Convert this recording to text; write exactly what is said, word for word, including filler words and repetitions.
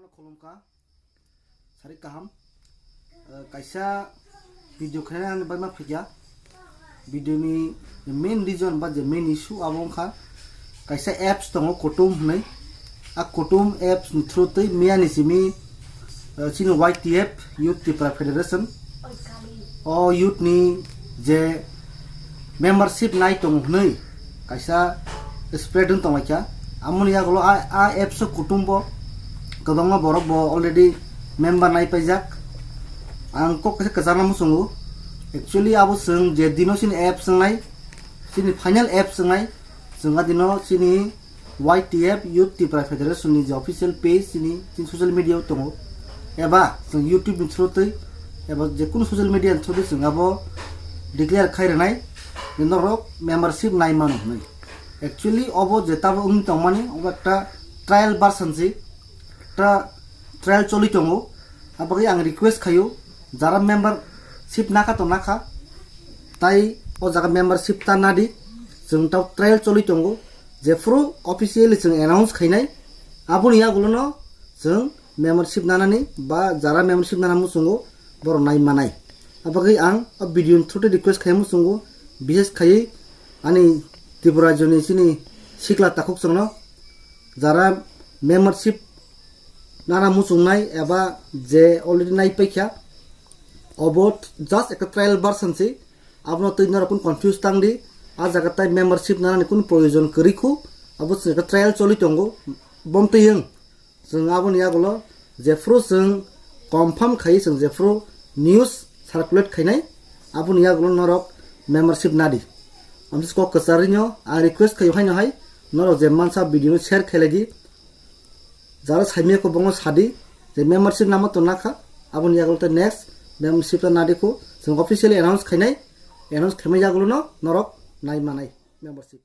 Khulumkha. Sari kaham. Eh, kaisa video khaina ang bai ma phikya. Video ni main reason ba je main issue abo wngkha. Kaisa apps tongo Kutum hwnwi. A Kutum apps ni through twi miya ni simi, eh, chini Y T F, Youth Tipra Federation. O youth ni je membership nai tongo hwnwi kaisa spread wng tonglaikha. Amoni yagulo a, a apps o Kutum bo kwbangma borok bo already member nai paijak. Ang kok kaisa kwchangma muchungo. Actually abo chwng je dino chini apps wngnai, chini final apps wngnai, chwng a dino chini Y T F, Youth Tipra Federation ni je official page chini, chini social media o tongo, eba chwng YouTube ni through twi, eba je kunu social media ni through twi chwng abo declare khai rwnai je norok membership nai mano hwnwi. Actually obo je tabo wngwi tongmani obo ekta trial version se, ekta trial choli tongo. Abagwi ang request khaio, jara membership nakha to nakha, tai o jaga membership ta nadi, chwng tabo trial choli tongo. Jephru officially chwng announce khainai, aboni yagulono chwng membership nanani ba jara membership nana muchungo borok nai manai. Abagwi ang o video ni through twi request khai muchungo, bishes khaiwi ani Tripura rajyoni chini sikla takhuk chwngno jara membership nana muchungnai eba je already nai paikha, obo just ekta trial version se, abono twi norok kunu confuse tang di. A jaga tai membership nanani kunu proyojon kwrwi khu, abo chwng ekta trial choli tongo. Bomtwi wng chwng aboni yagulo jephru chwng confirm khai chwng jephru news circulate khainai, aboni yagulo norok membership nadi. Amtwi kok kwcharwino ang request khaio haino hai norok je mansa video no share khailai di. Jara saimya ko bongo sadi je membership nama to nakha, aboni yagulo te next membership ta nadi khu chwng officially announce khainai, announce khaimai yagulo no norok nai manai membership.